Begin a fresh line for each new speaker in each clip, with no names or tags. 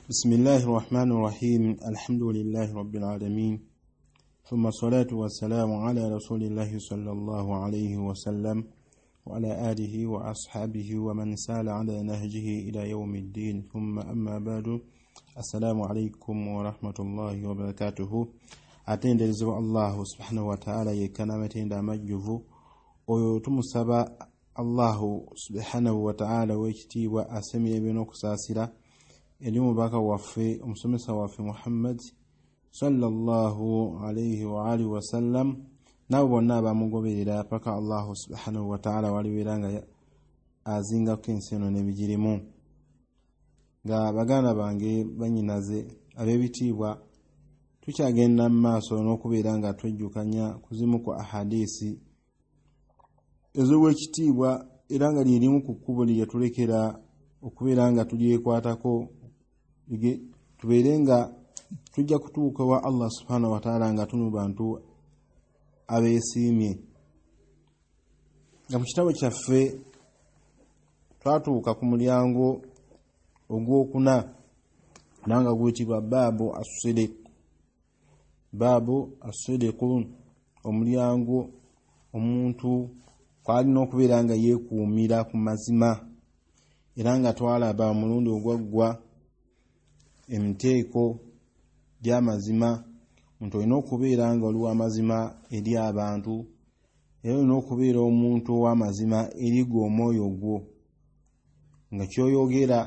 بسم الله الرحمن الرحيم الحمد لله رب العالمين ثم الصلاة والسلام على رسول الله صلى الله عليه وسلم وعلى آله وأصحابه ومن سال على نهجه إلى يوم الدين ثم أما بعد السلام عليكم ورحمة الله وبركاته. Atenderezebwa Allahu subhanahu wataala yekka n'amatendo amajjuvu. Oyo tumusaba Allahu subhanahu wataala w'ekitiibwa asemye n'okusaasira eri omubaka waffe omusomesa waffe Muhammad sallallahu alayhi wa alihi wasallam nabo bonna abamugoberera paka Allahu subhanahu wataala walibeera nga azingako ensi eno n'ebigirimu. Nga baganda bange bannyinaze ab'ebitiibwa, tukyagenda mu maaso n'okubeera nga twejjukanya kuzimu ku ahadisi ez'owekitiibwa, era nga lyerimu ku kkubo lye yatulekera okubeera nga tulyekwatako tubeere nga tujja kutuuka wa Allah subhanahu wataala nga tuli mu bantu abeesiimye. Nga mu kitabo kyaffe twatuuka ku mulyango ogwokuna era nga guyitibwa baabu as-sidiq, baabu as-sidiqun, omulyango omuntu kwalina okubeera nga yeekuumira ku mazima. Era nga twalaba omulundi ogwaggwa emiteeko gy'amazima, omuntu olina okubeera nga oli w'amazima eri abantu, era olina okubeera omuntu ow'amazima eri gwe omwoyo gwo, nga ky'oyogera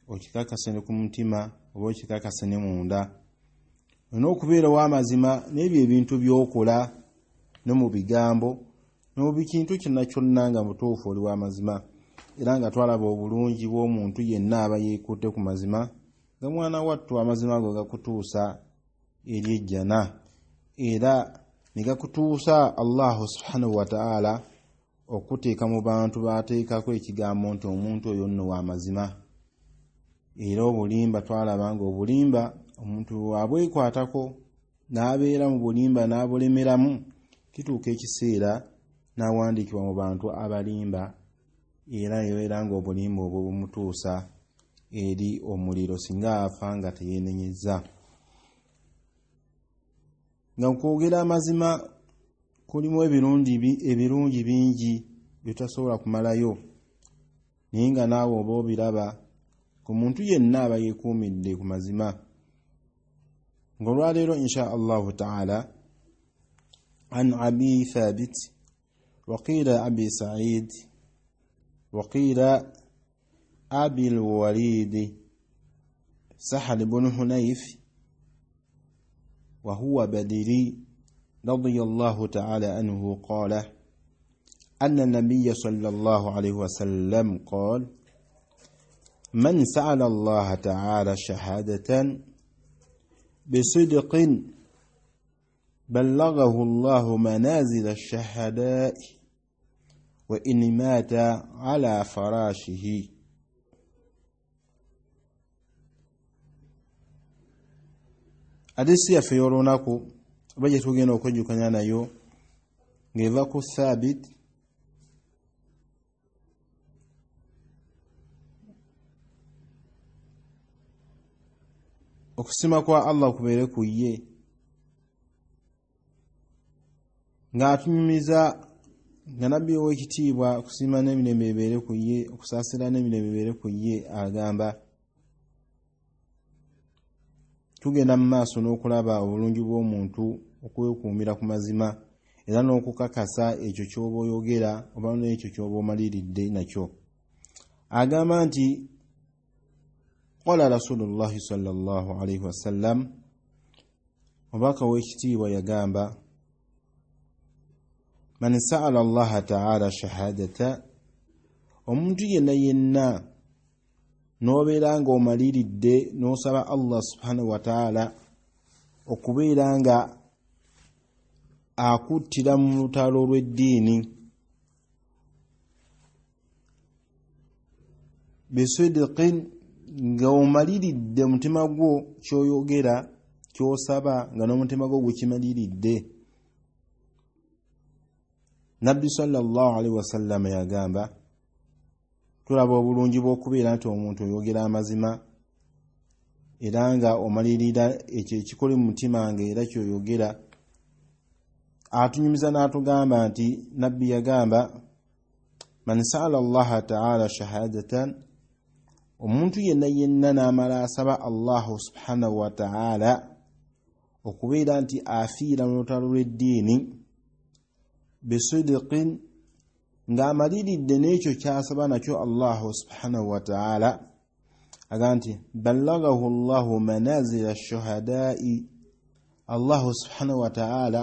okikakase ne ku mutima oba okikakase ne munda. Olina okubeera ow'amazima n'ebyo ebintu by'okola ne mu bigambo ne mu kintu kyonna kyonna nga mutuufu oli w'amazima. Era nga twalaba obulungi bw'omuntu yenna aba yeekutte ku mazima, nga mwana wattu amazima ago gakutuusa eri ejjana, era ne gakutuusa Allahu subhanahu wataala okuteeka mu bantu b'ateekako ekigambo nti omuntu oyo nno w'amazima. Era obulimba twalaba nga obulimba omuntu abwekwatako n'abeera mu bulimba n'abulemeramu, kituuka ekiseera n'awandiikibwa mu bantu abalimba, era ebeera ng'obulimba obwo bumutuusa eri omuliro singa afa nga teyeenenyezza. Nga okwogera amazima kulimu ebirungi bingi by'otasobola kumalayo, naye nga naawe oba obiraba ku muntu yenna aba yeekuumidde ku mazima. Ng'olwaleero insha Allahu taala an Abi Thabit wa qila Abi Sa'id wa qila Abi al-Walid Sahal ibn Hunayf wa huwa Badri radiyallahu ta'ala anhu qala anna an-nabiyya sallallahu alayhi wa sallam qala man sa'ala Allah ta'ala shahadatan bisidqin ballaghahu Allahu manazil ash-shahada'i wa in mata ala farashihi. Hadisi yaffe y'olunaku oba gye tugenda okwejjukanya nayo ng'eva ku Thabit okusima kwa Allah kubeere ku ye, ng'atunyumiza nga nabbi ow'ekitiibwa okusima n'emirembe bibeere ku ye, okusaasira n'emirembe bibeere ku ye, agamba tugenda mu maaso n'okulaba obulungi bw'omuntu okwekuumira ku mazima era n'okukakasa ekyo ky'oba oyogera oba n'ekyo ky'oba omaliridde nakyo. Agamba nti qala Rasulullahi sallallahu alayhi wasallam, omubaka w'ekitiibwa yagamba man sa'ala Allaha ta'ala shahadata, omuntu yenna yenna n'obeera ng'omaliridde n'osaba Allah subhanahu wataala okubeera nga akuttira mu lutalo lw'eddiini bisidqin, ng'omaliridde mutima gwo ky'oyogera ky'osaba nga n'omutima gwo gukimaliridde. Nabbi sallallahu alaihi wasallam yagamba tulaba obulungi bw'okubeera nti omuntu oyogera amazima era nga omalirira ekyo ekikuli mu mutima nga era kyoyogera. Atunyumiza n'atugamba nti Nabbi yagamba, man sa'ala Allaha ta'ala shahadatan, omuntu yenna yenna n'amala asaba Allahu subhanahu wa ta'ala okubeera nti afiira mu lutalo lw'eddiini, bisidiqin, ng'amaliridde n'ekyo ky'asaba nakyo Allahu subhanahu wa ta'ala, aga nti ballagahu Allahu manazila shuhadai, Allahu subhanahu wa ta'ala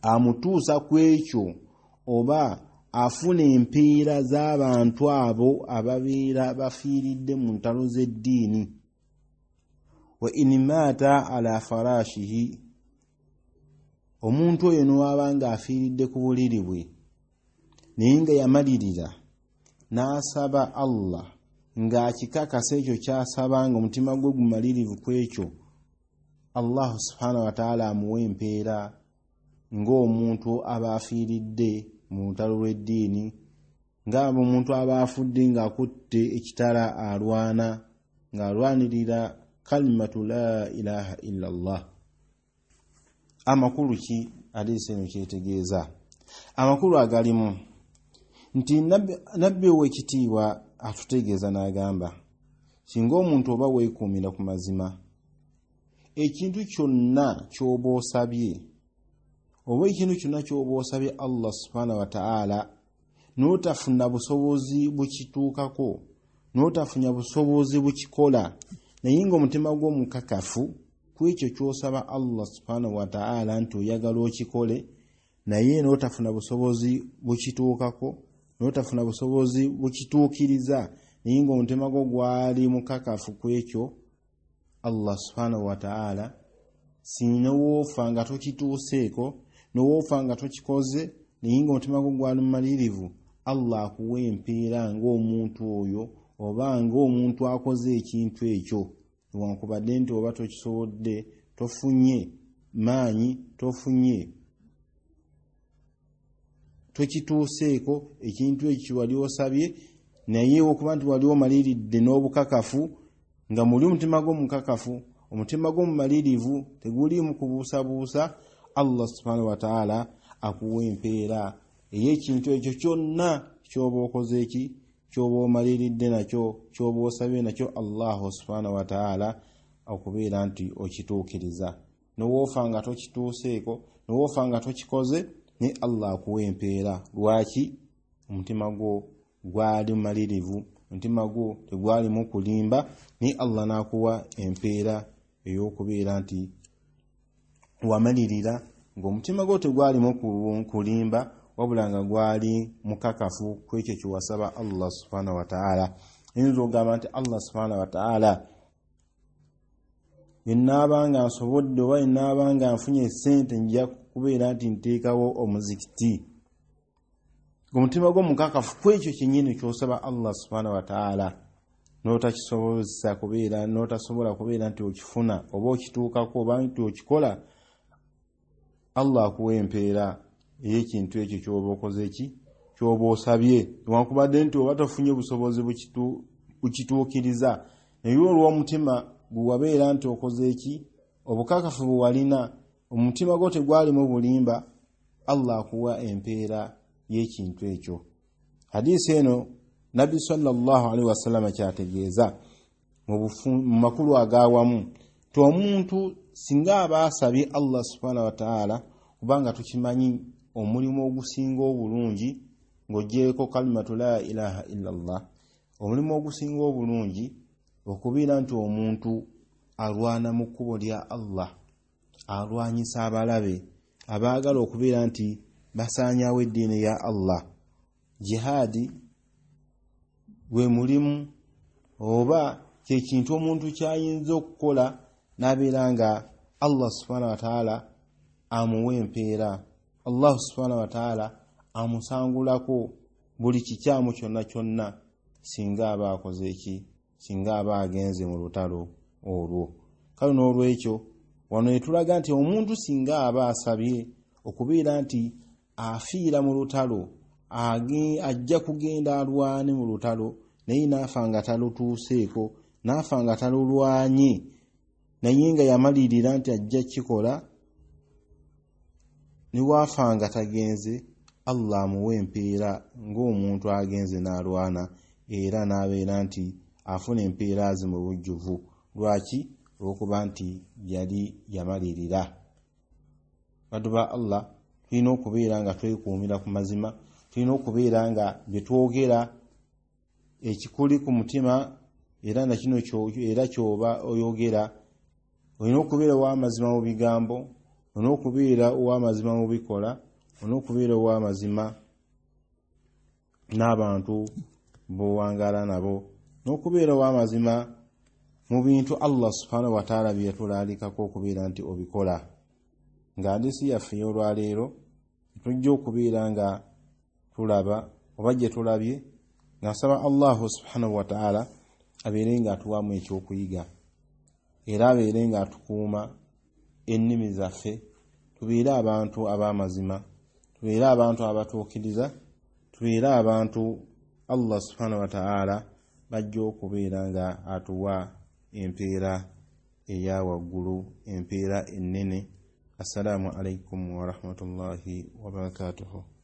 amutuusa ku ekyo oba afuna empeera z'abantu abo ababeera bafiiridde mu ntalo z'eddiini. Wa in maata ala farashihi, omuntu oyo n'owaba ng'afiiridde ku buliri bwe naye nga yamalirira n'asaba Allah ng'akikakasa ekyo ky'asaba nga omutima gwe gumalirivu ku ekyo, Allahu subhanahu wa ta'ala amuwa empeera ng'omuntu aba afiiridde mu lutalo lw'eddiini, ng'omuntu aba afudde ng'akutte ekitala alwana ng'alwanirira kalimatu la ilaha illa Allah. Amakulu ki hadiisi eno kyetegeeza? Amakulu agalimu nti Nabbi ow'ekitiibwa atutegeeza n'agamba singa omuntu oba weekuumira ku mazima, ekintu kyonna ky'oba osabye oba ekintu kyonna ky'oba osabye Allah subhanahu wa ta'ala n'otafuna busobozi bukituukako, n'otafuna busobozi bukikola, naye ng'omutima gwo mukakafu ku ekyo ky'osaba Allah subhanahu wa ta'ala nti oyagala okikole, naye n'otafuna busobozi bukituukako, n'otafuna busobozi bukituukiriza, naye ng'omutima gwo gwali mukakafu ku ekyo Allah subhanahu wa ta'ala, sinowoofa nga tokituuseeko, nowoofa nga tokikoze, naye ng'omutima gwo gwali mumalirivu, Allah akuwa empeera ng'omuntu oyo oba ng'omuntu akoze ekintu ekyo, newankubadde nti oba tokisobodde, tofunye maanyi, tofunye, tokituuseeko ekintu ekyo kyewali osabye, naye okuba nti wali omaliridde n'obukakafu nga muli omutima gwo mukakafu, omutima gwo mumalirivu, teguliimu kubuusabuusa, Allah subhanahu wa ta'ala akuwa empeera ey'ekintu ekyo kyonna ky'oba okoze eki, ky'oba omaliridde nakyo, ky'oba osabye nakyo Allahu subhanahu wa ta'ala okubeera nti okituukiriza. Nowoofa nga tokituuseeko, nowoofa nga tokikoze, naye Allah akuwa empeera. Lwaki? Omutima gwo gwali mumalirivu, omutima gwo tegwalimu kulimba, naye Allah n'akuwa empeera ey'okubeera nti wamalirira ng'omutima gwo tegwalimu kulimba, wabula nga gwali mukakafu ku ekyo kyewasaba Allah subhanahu wa ta'ala. Oyinza okugamba nti Allah subhanahu wa ta'ala, bwe nga nsobodde oba bwe nga nfunye essente nja kubeera nti nteekawo omuzikiti, omutima gwo mukakafu ku ekyo kyennyini ky'osaba Allah subhanahu wa ta'ala, n'otakisobozesa kubeera, n'otasobola kubeera nti okifuna oba okituukako oba nti okikola, Allah akuwa empeera ey'ekintu ekyo ky'oba okoze eki, ky'oba osabye, newankubadde nti oba tofunye busobozi bukituukiriza, naye olw'omutima gwe wabeera nti okoze eki, obukakafu bwe walina, omutima gwo tegwalimu bulimba, Allah akuwa empeera y'ekintu ekyo. Hadiisi eno Nabbi sallallahu alaihi wasallama kyategeeza mu makulu ag'awamu nti omuntu singa aba asabye Allah subhanahu wa ta'ala, kubanga tukimanyi omulimu ogusinga obulungi ng'oggyeeko kalimatu la ilaha illa Allah, omulimu ogusinga obulungi okubeera nti omuntu alwana mu kkubo lya Allah, alwanyisa abalabe abaagala okubeera nti basaanyaawo eddiini ya Allah. Jihaadi gwe mulimu oba kye kintu omuntu ky'ayinza okukola n'abeera nga Allah subhanahu wa ta'ala amuwa empeera, Allah subhanahu wa ta'ala amusangulako buli kikyamu kyonna kyonna singa aba akoze eki, singa aba agenze mu lutalo olwo. Kale n'olwekyo wano etulaga nti omuntu singa aba asabye okubeera nti afiira mu lutalo, ajja kugenda alwane mu lutalo, naye n'afa nga talutuuseeko, n'afa nga talulwanye, naye nga yamalirira nti ajja kikola, ne bw'afa nga tagenze, Allah amuwa empeera ng'omuntu agenze n'alwana, era n'abeera nti afuna empeera ze mu bujjuvu. Lwaki? Olw'okuba nti yali yamalirira. Baddu ba Allah, tulina okubeera nga twekuumira ku mazima, tulina okubeera nga bye twogera ekikuli ku mutima era nakino era ky'oba oyogera. Olina okubeera ow'amazima mu bigambo, olina okubeera ow'amazima mu bikola, olina okubeera ow'amazima n'abantu b'owangaala nabo, n'okubeera ow'amazima mu bintu Allah subhanahu wataala bye yatulaalikako okubeera nti obikola. Nga hadisi yaffe ey'olwaleero tujja okubeera nga tulaba oba gye tulabye, nga nsaba Allahu subhanahu wataala abeere nga atuwaamu ekyokuyiga, era abeere nga atukuuma ennimi zaffe, tubeere abantu ab'amazima, tubeere abantu abatuukiriza, tubeere abantu Allah subhanahu wataala bajja okubeera nga atuwa empeera eya waggulu, empeera ennene. Assalaamu alaikum warahmatullahi wabarakatuhu.